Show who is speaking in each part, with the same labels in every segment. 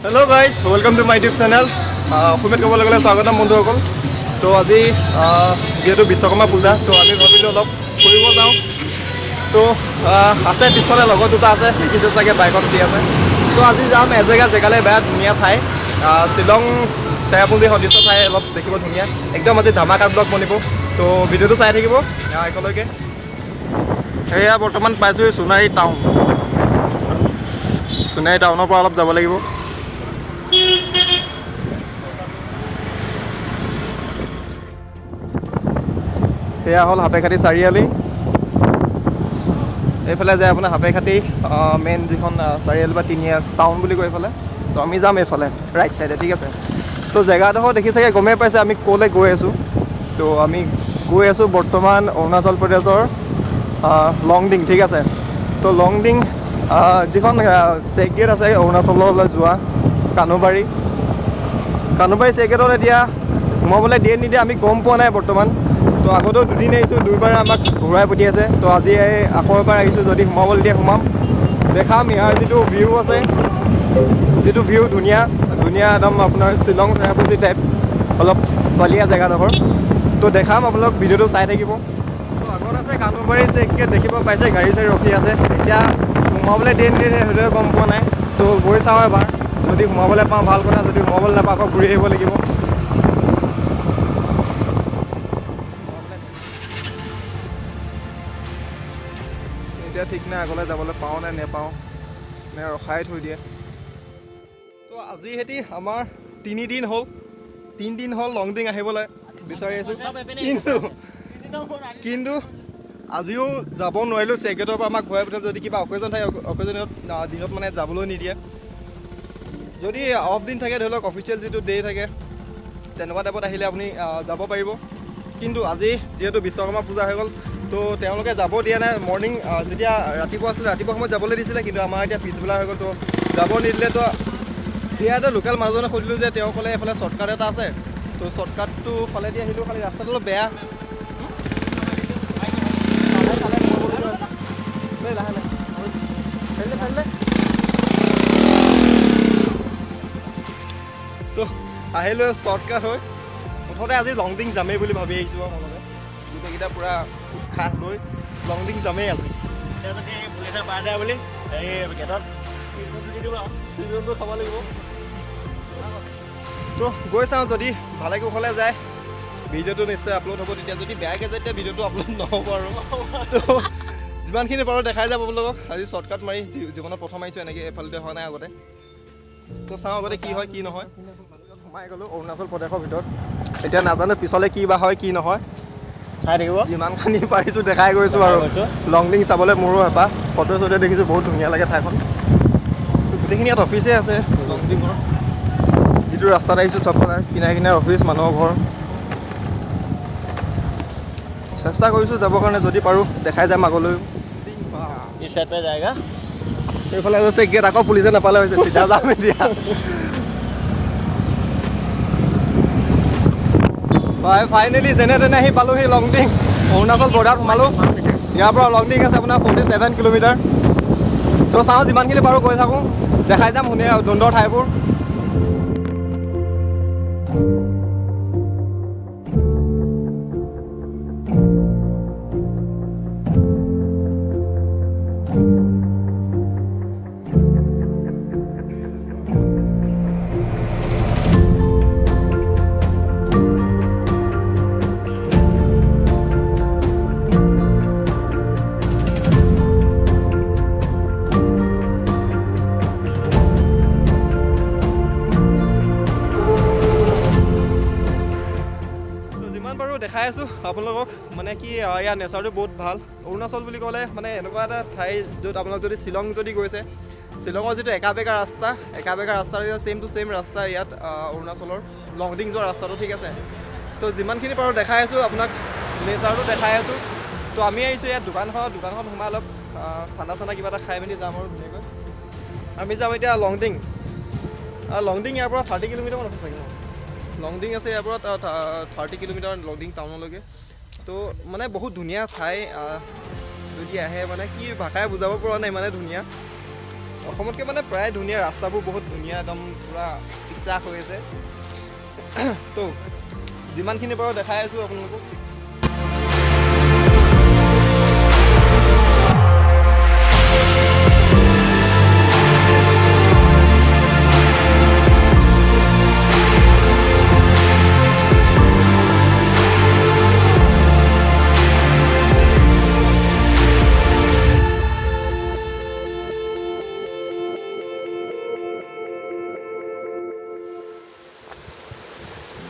Speaker 1: Hello guys, welcome to my YouTube channel. অসমীয়াত ক'বলৈ গ'লে স্বাগতম বন্ধুসকল। তো আজি যিহেতু বিশ্বকৰ্মা পূজা, তো আমি ভাবিলোঁ অলপ ফুৰিব যাওঁ। তো আছে পিছফালে লগৰ দুটা আছে, দেখিছে চাগে বাইকত উঠি আছে। তো আজি যাম এজেগা জেগালৈ, বেয়া ধুনীয়া ঠাই, শ্বিলং চেৰাপুঞ্জী সদৃশ্য ঠাই, অলপ দেখিব ধুনীয়া। একদম আজি ধামাকা ব্লগ বনিব, তো ভিডিঅ'টো চাই থাকিব একেলগে। সেয়া বৰ্তমান পাইছোঁ সোণাৰী টাউন। সোণাৰী টাউনৰ পৰা অলপ যাব লাগিব। সেয়া হ'ল সাপেখাতি চাৰিআলি। এইফালে যায় আপোনাৰ সাপেখাতি মেইন যিখন চাৰিআলি বা তিনিআলি টাউন বুলি কয় এইফালে। তো আমি যাম এইফালে ৰাইট চাইডে, ঠিক আছে। তো জেগাডোখৰ দেখি চাগে গমেই পাইছে আমি ক'লৈ গৈ আছোঁ। তো আমি গৈ আছোঁ বৰ্তমান অৰুণাচল প্ৰদেশৰ লংডিং, ঠিক আছে। তো লংডিং যিখন চেক গেট আছে অৰুণাচললৈ যোৱা কানুবাৰী, কানুবাৰী চেক গেটত এতিয়া সোমাবলৈ দিয়ে নিদিয়ে আমি গম পোৱা নাই বৰ্তমান। তো আগতেও দুদিন আহিছোঁ, দুইবাৰ আমাক ঘূৰাই পঠিয়াইছে। তো আজি আকৌ এবাৰ আহিছোঁ, যদি সোমাবলৈ দিয়ে সোমাম, দেখাম ইয়াৰ যিটো ভিউ আছে, যিটো ভিউ ধুনীয়া ধুনীয়া একদম আপোনাৰ শ্বিলং চেৰাপুঞ্জী টাইপ অলপ চলীয়া জেগাডোখৰ। তো দেখাম আপোনালোক, ভিডিঅ'টো চাই থাকিব। তো আগত আছে কানুবাৰী চেক গেট, দেখিব পাইছে গাড়ী চাড়ী ৰখি আছে। এতিয়া সোমাবলৈ দিয়ে নিদিয়ে সেইটোৱে গম পোৱা নাই। তো গৈ চাওঁ এবাৰ, যদি সোমাবলৈ পাওঁ ভাল কথা, যদি সোমাবলৈ নাপাওঁ আকৌ ঘূৰি আহিব লাগিব। এতিয়া ঠিক নাই আগলৈ যাবলৈ পাওঁ নে নেপাওঁ, নে ৰখাই থৈ দিয়ে। তো আজি সেতি আমাৰ তিনিদিন হ'ল, তিনিদিন হ'ল লংডিং আহিবলৈ বিচাৰি আছোঁ, কিন্তু আজিও যাব নোৱাৰিলোঁ। চেক গেটৰ পৰা আমাক ঘূৰাই পঠিয়ালে। যদি কিবা অকেজন থাকে, অকেজনত দিনত মানে যাবলৈ নিদিয়ে। যদি অফ দিন থাকে, ধৰি লওক অফিচিয়েল যিটো ডে' থাকে, তেনেকুৱা টাইপত আহিলে আপুনি যাব পাৰিব। কিন্তু আজি যিহেতু বিশ্বকৰ্মা পূজা হৈ গ'ল, তো তেওঁলোকে যাব দিয়া নাই। মৰ্ণিং যেতিয়া ৰাতিপুৱা আছিলে, ৰাতিপুৱা সময়ত যাবলৈ দিছিলে, কিন্তু আমাৰ এতিয়া পিছবেলা হৈ গ'ল, তো যাব নিদিলে। তো ইয়াতে লোকেল মানুহজনক সুধিলোঁ যে তেওঁ ক'লে এইফালে শ্বৰ্টকাট এটা আছে। তো শ্বৰ্টকাটটো ফালেদি আহিলোঁ, খালি ৰাস্তাটো অলপ বেয়া। লাহে লাহে তো আহিলোঁ শ্বৰ্টকাট হৈ। মুঠতে আজি লংডিং যামেই বুলি ভাবি আহিছোঁ আৰু মনতে গোটেইকেইটা পূৰা উৎসাহ লৈ লংডিং যামেই আজি। খাব লাগিব। তো গৈ চাওঁ, যদি ভালে কুশলে যায় ভিডিঅ'টো নিশ্চয় আপলোড হ'ব, তেতিয়া যদি বেয়াকৈ যায় তেতিয়া ভিডিঅ'টো আপলোড নহ'ব আৰু। তো যিমানখিনি পাৰোঁ দেখাই যাব আপোনালোকক। আজি শ্বৰ্টকাট মাৰি জীৱনত প্ৰথম আহিছোঁ, এনেকৈ এইফালেদি হোৱা নাই আগতে। তো চাওঁ আগতে কি হয় কি নহয়। সোমাই গ'লোঁ অৰুণাচল প্ৰদেশৰ ভিতৰত, এতিয়া নাজানো পিছলৈ কি বা হয় কি নহয়,
Speaker 2: চাই থাকিব।
Speaker 1: যিমানখিনি পাৰিছোঁ দেখাই গৈছোঁ আৰু। লংডিং চাবলৈ মোৰো হেঁপাহ, ফটো চটো দেখিছোঁ, বহুত ধুনীয়া লাগে ঠাইখন। গোটেইখিনি ইয়াত অফিচেই আছে লংডিঙৰ, যিটো ৰাস্তাত আহিছোঁ চবফালে কিনাৰে কিনাৰে অফিচ, মানুহৰ ঘৰ। চেষ্টা কৰিছোঁ যাবৰ কাৰণে, যদি পাৰোঁ দেখাই যাম আগলৈও।
Speaker 2: इस साइड पे जाएगा।
Speaker 1: এইফালে আছে গেট, আকৌ পুলিচে নাপালে হৈছে, চিধা যাম এতিয়া। হয়, ফাইনেলি যেনে তেনে আহি পালোহি লংডিং, অৰুণাচল বৰ্ডাৰত সোমালোঁ। ইয়াৰ পৰা লংডিং আছে আপোনাৰ 47 কিলোমিটাৰ। তো চাওঁ যিমানখিনি পাৰোঁ গৈ থাকোঁ, দেখাই যাম ধুনীয়া সুন্দৰ ঠাইবোৰ। যিমান পাৰোঁ দেখাই আছোঁ আপোনালোকক, মানে কি ইয়াৰ নেচাৰটো বহুত ভাল। অৰুণাচল বুলি ক'লে মানে এনেকুৱা এটা ঠাই য'ত আপোনালোক যদি শ্বিলং যদি গৈছে, শ্বিলঙৰ যিটো একা বেকা ৰাস্তা, একা বেকা ৰাস্তা ছেইম টু ছেইম ৰাস্তা ইয়াত অৰুণাচলৰ লংডিং যোৱা ৰাস্তাটো, ঠিক আছে। তো যিমানখিনি পাৰোঁ দেখাই আছোঁ আপোনাক, নেচাৰটো দেখাই আছোঁ। তো আমি আহিছোঁ ইয়াত দোকানখনত সোমাই অলপ ঠাণ্ডা চাণ্ডা কিবা এটা খাই মেলি যাম আৰু ধুনীয়াকৈ। আমি যাম এতিয়া লংডিং। লংডিং ইয়াৰ পৰা 30 কিলোমিটাৰমান আছে চাগে ন? লংডিং আছে ইয়াৰ পৰা 30 কিলোমিটাৰ লংডিং টাউনলৈকে। তো মানে বহুত ধুনীয়া ঠাই, যদি আহে মানে কি ভাষাই বুজাব পৰা নাই, ইমানে ধুনীয়া। অসমতকৈ মানে প্ৰায় ধুনীয়া, ৰাস্তাবোৰ বহুত ধুনীয়া, একদম পূৰা চিকচাক হৈ আছে। তো যিমানখিনি পাৰোঁ দেখাই আছোঁ আপোনালোকক।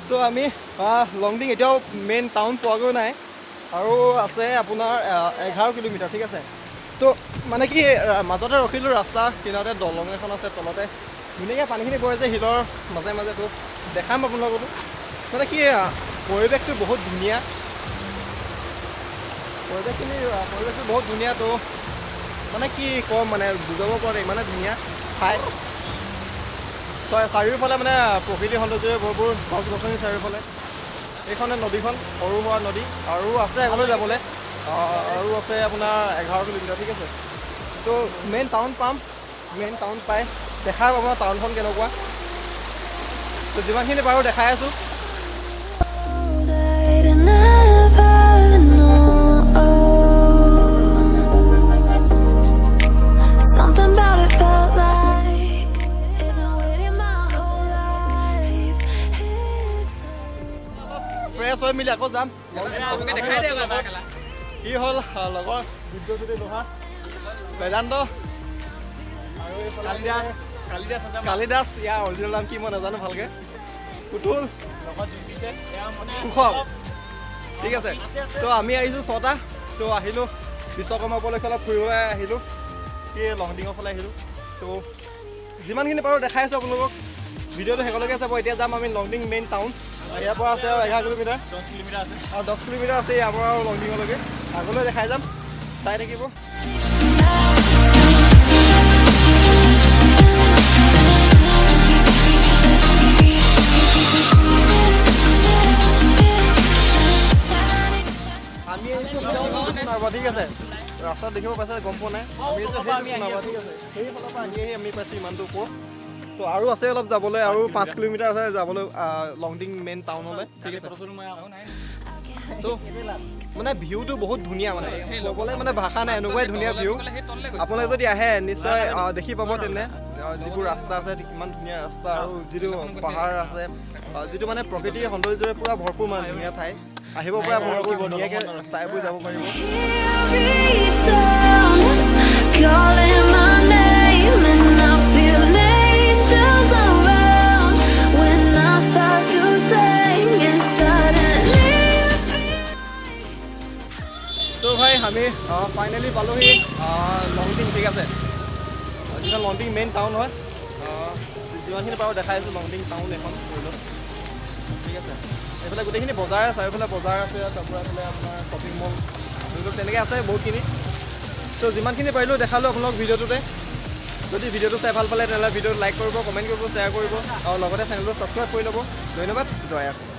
Speaker 1: তো আমি লংডিং এতিয়াও মেইন টাউন পোৱাগৈ নাই, আৰু আছে আপোনাৰ 11 কিলোমিটাৰ, ঠিক আছে। তো মানে কি মাজতে ৰখিলোঁ, ৰাস্তা কিনাৰতে দলং এখন আছে, তলতে ধুনীয়াকৈ পানীখিনি বৈ আছে শিলৰ মাজে মাজে। তো দেখাম আপোনালোকতো, মানে কি পৰিৱেশটো বহুত ধুনীয়া, পৰিৱেশটো বহুত ধুনীয়া। তো মানে কি ক'ম, মানে বুজাব পৰা নাই, ইমানে ধুনীয়া ঠাই। চাৰিওফালে মানে প্ৰকৃতিৰ সৌন্দৰ্যৰে ভৰপূৰ, গছ গছনি চাৰিওফালে। এইখনে নদীখন, সৰু সুৰা নদী, আৰু আছে আগলৈ যাবলৈ, আৰু আছে আপোনাৰ 11 কিলোমিটাৰ, ঠিক আছে। তো মেইন টাউন পাম, মেইন টাউন পাই দেখাম আপোনাৰ টাউনখন কেনেকুৱা। তো যিমানখিনি পাৰোঁ দেখাই আছোঁ।
Speaker 3: I'd never known. Something about it felt like it'd been waiting my whole life. It's
Speaker 1: fresh হৈ মেলি আকৌ যাম। কি হ'ল লগৰ দিব্যজ্যোতি লোহা, বেদান্ত আৰু এইফালে কালিদাস, ইয়াৰ অৰিজিনেল নাম কি মই নাজানো ভালকৈ, পুতুল, কুশল, ঠিক আছে। তো আমি আহিছোঁ 6টা, তো আহিলোঁ বিশ্বকৰ্মা উপলক্ষে অলপ ফুৰিবলৈ আহিলোঁ, কি লংডিঙৰ ফালে আহিলোঁ। তো যিমানখিনি পাৰোঁ দেখাই আছোঁ আপোনালোকক, ভিডিঅ'টো শেষলৈকে চাব। এতিয়া যাম আমি লংডিং মেইন টাউন, ইয়াৰ পৰা আছে আৰু 11 কিলোমিটাৰ,
Speaker 2: 10 কিলোমিটাৰ আছে,
Speaker 1: আৰু 10 কিলোমিটাৰ আছে ইয়াৰ পৰা আৰু লংডিঙলৈকে। আগলৈ দেখাই যাম, চাই থাকিব। আমি আহিছোঁ সোণাৰ পৰা, ঠিক আছে। ৰাস্তাত দেখিব পাইছে, গম পোৱা নাই, আমি আহিছোঁ সেই সোণাৰ পৰা, ঠিক আছে। সেইফালৰ পৰা আহি আহি আমি পাইছোঁ ইমানটো ওপৰ। তো আৰু আছে অলপ যাবলৈ, আৰু 5 কিলোমিটাৰ আছে যাবলৈ লংডিং মেইন টাউনলৈ, ঠিক আছে। তো মানে ভিউটো বহুত ধুনীয়া, মানে ক'বলৈ মানে ভাষা নাই, এনেকুৱাই ধুনীয়া ভিউ। আপোনালোকে যদি আহে নিশ্চয় দেখি পাব তেনে যিবোৰ ৰাস্তা আছে, ইমান ধুনীয়া ৰাস্তা, আৰু যিটো পাহাৰ আছে, যিটো মানে প্ৰকৃতিৰ সৌন্দৰ্যৰে পূৰা ভৰপূৰ, মানে ধুনীয়া ঠাই। আহিব পাৰে আপোনালোকে, ধুনীয়াকৈ চাই বৈ যাব পাৰিব।
Speaker 3: Every sound calling my name, and I feel angels around when I start to sing, and suddenly.
Speaker 1: তো ভাই আমি ফাইনেলি পালোহি লংডিং, ঠিক আছে। যিখন লংডিং মেইন টাউন হয়, যিমানখিনি পাৰোঁ দেখাই আছোঁ লংডিং টাউন এখন ধৰি লওক, ঠিক আছে। এইফালে গোটেইখিনি বজাৰ, চাৰিওফালে বজাৰ আছে, তাৰপৰা এইফালে আপোনাৰ শ্বপিং মল ধৰি লওক তেনেকৈ আছে বহুতখিনি। তো যিমানখিনি পাৰিলোঁ দেখালোঁ আপোনালোক ভিডিঅ'টোতে। যদি ভিডিঅ'টো চাই ভাল পালে তেনেহ'লে ভিডিঅ'টো লাইক কৰিব, কমেণ্ট কৰিব, শ্বেয়াৰ কৰিব, আৰু লগতে চেনেলটো ছাবস্ক্ৰাইব কৰি ল'ব। ধন্যবাদ, জয় আই অসম।